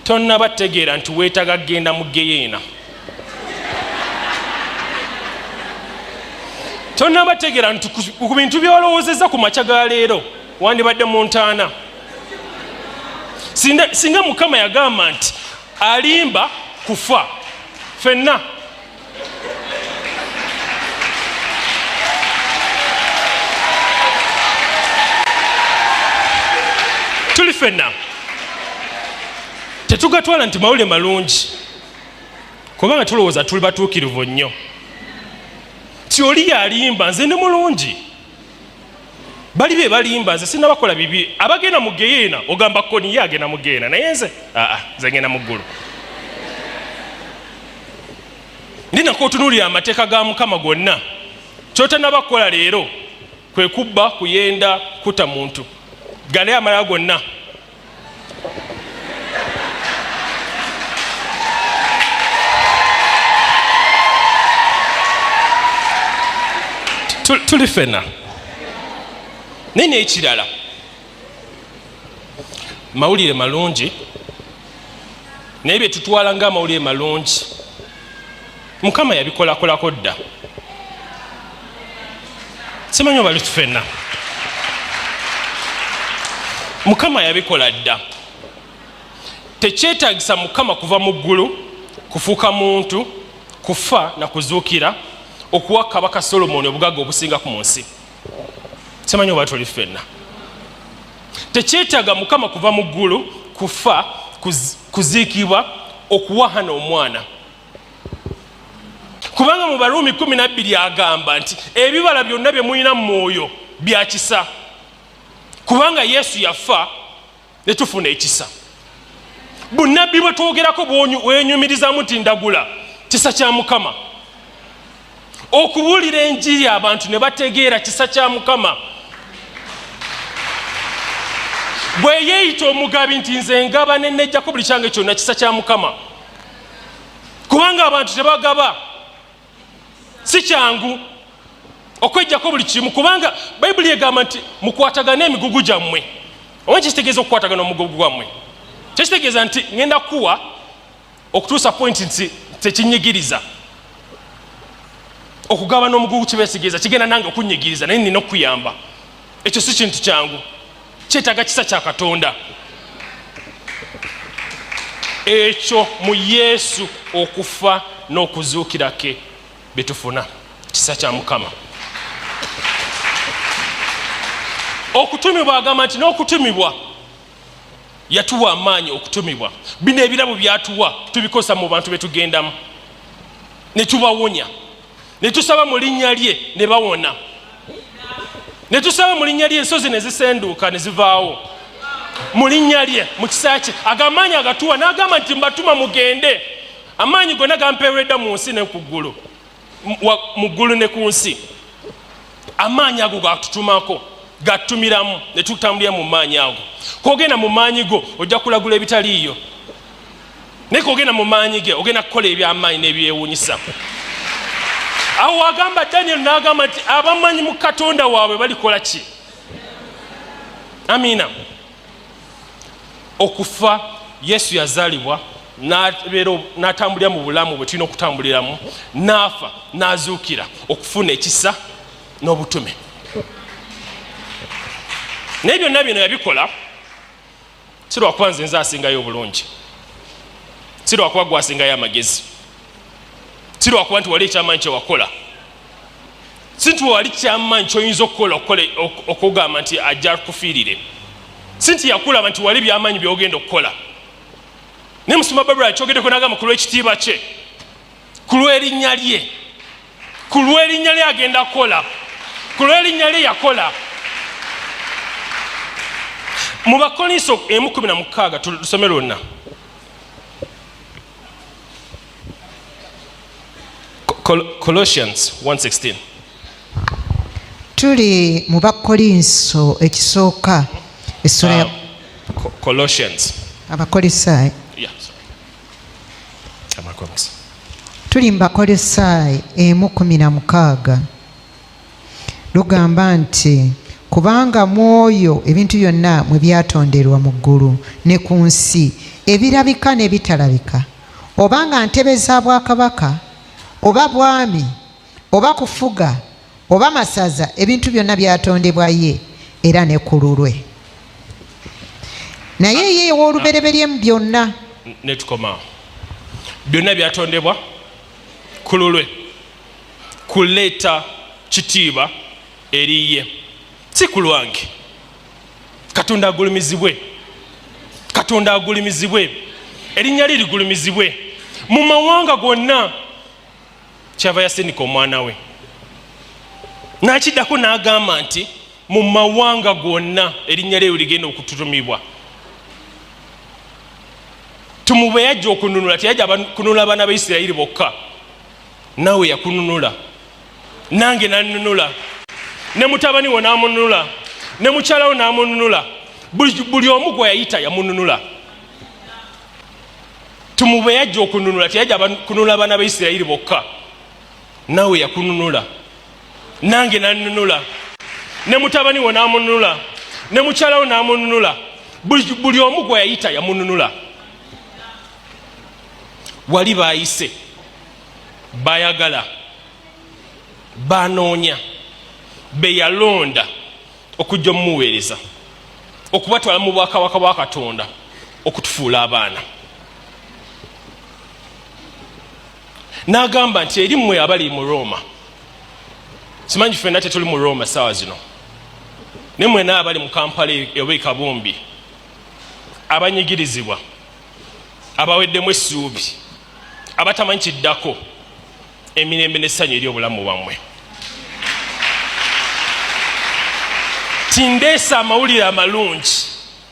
Tonnaba tegeera nti weetaaga kugenda mu geyeena. Tonnaba tegeera nti ku bintu by'olowoozezza ku makya ga leero wandibadde mu ntaana. Singa Mukama yagamba nti alimba kufa fenna. Tuli fenna tetugatwala nti mawulire malungi, kubanga tulowooza tuli batuukirivu nnyo, nti oli yalimba nze ndi mulungi, bali be balimba nze sinabakola bibi. Abagenda mu geyeena ogamba koni ye agenda mu geyeena, naye nze aa nze ngenda mu ggulu. Ndi nako otunuulira amateeka ga Mukama gonna, kyotanaba kukola leero kwe kubba, kuyenda, kuta muntu, gale amalala gonna. Tuli fena. Naye n'ekirala, mawulire malungi, naye bye tutwala ng'amawulire malungi Mukama yabikolakolako dda. Simanyi oba ffenna Mukama yabikola dda. Tekyetaagisa Mukama kuva mu ggulu kufuuka muntu, kufa na kuzuukira, okuwa Kabaka Solomoni obugagga obusingaku mu nsi. Simanyi oba tuli ffenna. Tekyetaaga Mukama kuva mu ggulu kufa, kuziikibwa, okuwa Hana omwana, kubanga mu Baruumi 12 agamba nti ebibala byonna bye mulina mu mwoyo bya kisa, kubanga Yesu yafa ne tufuna ekisa. Bunnabbi bwe twogerako wenyumirizamu nti ndagula kisa kya Mukama, okubuulira enjiri abantu ne bategeera kisa kya Mukama. Bwe yeeyita omugabi nti nze ngaba ne nejjako buli kyange kyonna, kisa kya Mukama, kubanga abantu tebagaba. Si kyangu okwejjako buli kimu, kubanga Bayibuli egamba nti mukwatagane emigugu gyammwe. Oba kikitegeeza okukwatagana omugugu gwammwe, kyekitegeeza nti ngenda kuwa okutuusa point nti tekinyigiriza. Okugabana omugugu kibesigeza kigenda nange okunyigiriza, naye nina okukuyamba. Ekyo si kintu kyangu, kyetaaga kisa kya Katonda. Ekyo mu Yesu okufa n'okuzuukira ke bitufuna kisa kya Mukama. Okutumibwa, agamba nti n'okutumibwa yatuwa amaanyi okutumibwa. Bino ebirabo byatuwa tubikozesa mu bantu betugendamu ne tubawonya, ne tusaba mu linnya lye ne bawona, ne tusaba mu linnya lye ensozi ne zisenduuka ne zivaawo mu linnya lye, mu kisa kye. Ago amaanyi agatuwa n'agamba nti mbatuma mugende, amaanyi gonna gampeeredda mu nsi ne ku ggulu, mu ggulu ne ku nsi. Amaanyi ago gatutumako, gatumiramu ne tutambulira mu maanyi ago. Kogenda mu maanyi go ojja kulagula ebitaliiyo, naye kogenda mu maanyi ge ogenda kukola ebyamaanyi n'ebyewuunyisa. Awo wagamba Daniel n'agamba nti abamanyi mu Katonda waabwe balikola ki? Amiina. Okufa, Yesu yazaalibwa n'atambulira mu bulamu bwe tulina okutambuliramu, n'afa n'azuukira okufuna ekisa n'obutume. Naye byonna bino yabikola si lwakuba nze nze asingayo obulungi, si lwakuba gwe asingayo amagezi, si lwakuba nti wali ekyamaanyi kyewakola, si nti wali kyamaanyi kyoyinza okukola okugamba nti ajja kufiirire, si nti yakulaba nti wali byamaanyi byogenda okukola. Naye musumba Babula akyogeddeko n'agamba ku lw'ekitiibwa kye, ku lw'erinnya lye, ku lw'erinnya lye agenda kukola, ku lw'erinnya lye yakola. Mu Bakolinso 1:16 tusome lwonna. Colossians 1:16. Tuli mu Bakolinso ekisooka essula ya Colossians. Abakolisaayi. Yeah, sorry. Amakomisa. Tuli mu Bakolisaayi 1:16. Lugamba nti Kubanga mu oyo ebintu byonna mwe byatonderwa mu ggulu ne ku nsi, ebirabika n'ebitalabika, oba nga ntebe za bwakabaka, oba bwami, oba kufuga, oba masaza, ebintu byonna byatondebwa ye era ne ku lulwe. Naye ye ow'olubereberye mu byonna. Netukomaawo. Byonna byatondebwa ku lulwe, kuleeta kitiibwa eri ye, si ku lwange. Katonda agulumizibwe, Katonda agulumizibwe, erinnya lye ligulumizibwe mu mawanga gonna. Kyava yasindika omwana we, n'akiddako n'agamba nti mu mawanga gonna erinnya lye ligenda okututumibwa. Tumube yajja okununula, teyajja kununula abaana ba Isirayiri bokka, naawe yakununula, nange nanunula, ne mutabani wo n'amununula, ne mukyala wo n'amununula, buli omu gwe yayita yamununula. Tumube yajja okununula, teyajja kununula abaana ba Isirayiri bokka, naawe yakununula, nange nanunula, ne mutabani wo n'amununula, ne mukyala wo n'amununula, buli omu gwe yayita yamununula. Wali baayise, bayagala, banoonya, be yalonda okujja omumuweereza, okubatwala mu bwakabaka bwa Katonda, okutufuula abaana. N'agamba nti eri mmwe abali mu Rooma, simanyi ffenna tetuli mu Rooma ssaawa zino, naye mwenna abali mu Kampala oba e Kabumbi, abanyigirizibwa, abaweddemu essuubi, abatamanyi kiddako, emirembe n'essanyu eri obulamu bwammwe. Tindeesa amawulire amalungi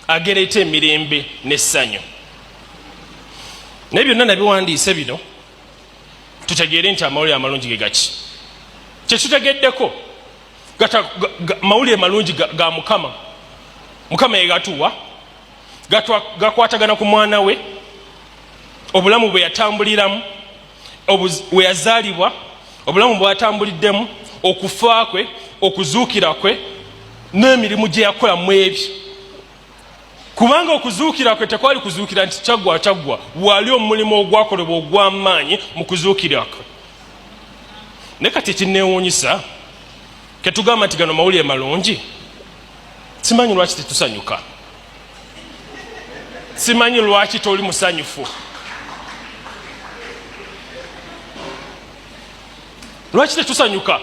agereeta emirembe n'essanyu. Naye byonna nabiwandiise bino tutegeere nti amawulire amalungi ge gaki. Kye tutegeddeko mawulire malungi ga Mukama. Mukama ye gatuwa, gakwatagana ku mwana we, obulamu bwe yatambuliramu, we yazaalibwa, obulamu bw'atambuliddemu, okufa kwe, okuzuukira kwe, n'emirimu gye yakola mu ebyo. Kubanga okuzuukira kwe tekwali kuzuukira nti kyaggwa kyaggwa, wali omulimu ogwakolebwa ogw'amaanyi mu kuzuukira kwe. Naye kati ekinneewuunyisa, ketugamba nti gano mawulire malungi, simanyi lwaki tetusanyuka, simanyi lwaki toli musanyufu, lwaki tetusanyuka.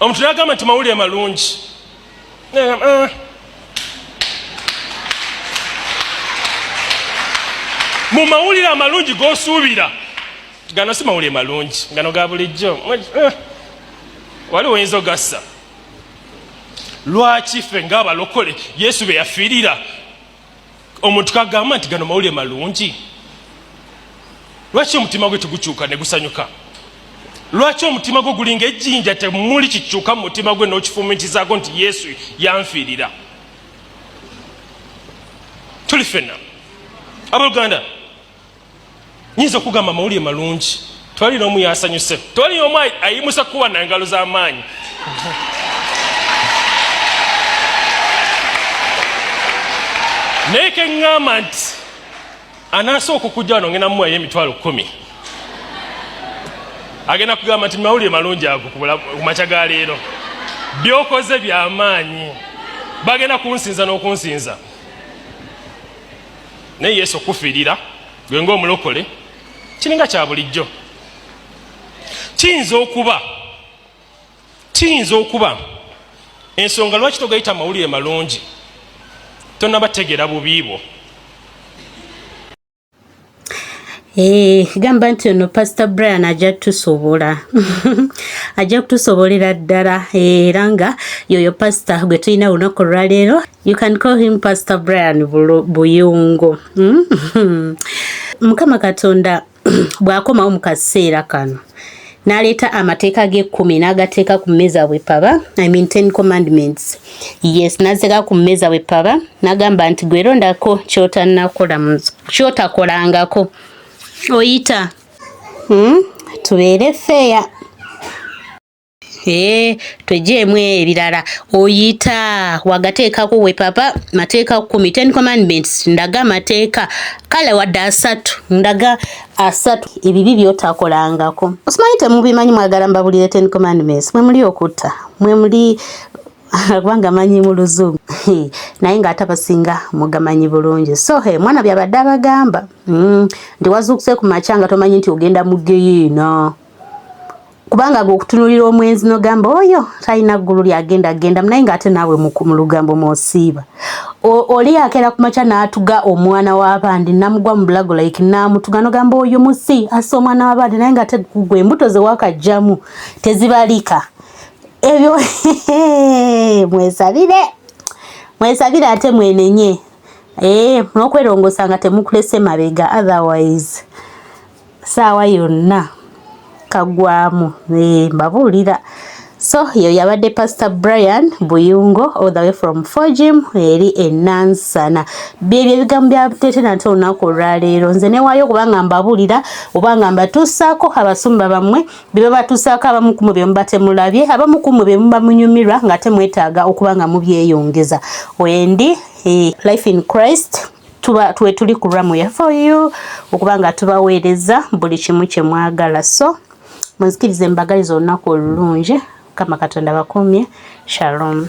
Omuntu n'agamba nti mawulire malungi, mu mawulire amalungi g'osuubira, gano si mawulire malungi, gano ga bulijjo, wali oyinza ogassa. Lwaki ffe ng'abalokole Yesu be yafiirira, omuntu kagamba nti gano mawulire malungi? Lwaki omutima gwe tegukyuka ne gusanyuka? Lwaki omutima gwe gulinga ejjinja, temuli kikyuka mu mutima gwe n'okifumintizaako nti Yesu yanfiirira? Tuli ffenna abooluganda, nyinza okugamba amawulire malungi, twali n'omu yasanyuse, twali n'omu ayimusa kuba na ngalo z'amaanyi. Naye ke ŋŋamba nti anaasooka okujja wano ngenda mumuwayo emitwalo 10, agenda kugamba nti mawulire malungi ago ku makya ga leero, byokoze by'amaanyi, bagenda kunsinza n'okunsinza. Naye Yesu okufiirira gwe ng'omulokole kiringa kya bulijjo. Kiyinza okuba ensonga lwaki togayita amawulire malungi, tonnabategeera bubi bwo. Gamba nti ono Pastor Brian ajja tusobola, ajja kutusobolera ddala, era nga yoyo pastor gwe tulina olunaku olwaleero. You can call him Pastor Brian Buyungo. Mukama Katonda bw'akomawo mu kaseera kano n'aleeta amateeka g'ekkumi n'agateeka ku mmeeza bwe paba, I mean 10 commandments, yes, n'azeeka ku mmeeza bwe paba, n'agamba nti gwe londako ky'otannakola, ky'otakolangako, oyita tubeere feya. Eh, twejjeemu ebirala oyita wagateekako we papa mateeka kumi ten commandments ndaga amateeka kale wadde asatu ndaga asatu ebibi byotakolangako osimanyi temubimanyi mwagala mbabulire ten commandments mwe muli okutta mwe muli kubanga manyi mu luzungu naye ng'ate abasinga mugamanyi bulungi so he mwana byabadde abagamba nti wazuukuse ku makya nga tomanyi nti ogenda mu geyiina kubanga gwe okutunulira omwenzi nogamba oyo talina ggulu lyagenda genda naye ng'ate naawe mu lugambo mwosiiba oli akeera ku makya n'atuga omwana w'abandi namugwa mu bulago like n'amutuga nogamba oyo musi assa omwana w'abandi naye ng'ate gwe embuto ze wakajjamu tezibalika ebyo mwesabire mwesabire ate mwenenye eh, n'okwerongosa nga temukulese mabega otherwise saawa yonna kagwamu eh, mbabuulira so yo yabadde Pastor Brian Buyungo all the way from Fojim eri enansana byebyo ebigambo bya Tete nate olunaku olwaleero nze newaayo kubanga mbabuulira oba nga mbatuusaako abasumba bammwe bye babatuusaako abamu ku mwe bye muba temulabye abamu ku mwe bye muba munyumirwa nga temwetaaga okuba nga mubyeyongeza wendi eh, life in Christ tuba tuwe tuli ku Ramu for you okuba nga tubaweereza buli kimu kye mwagala so munzikirize mbagaliza olunaku olulungi kama Katonda bakumye shalom.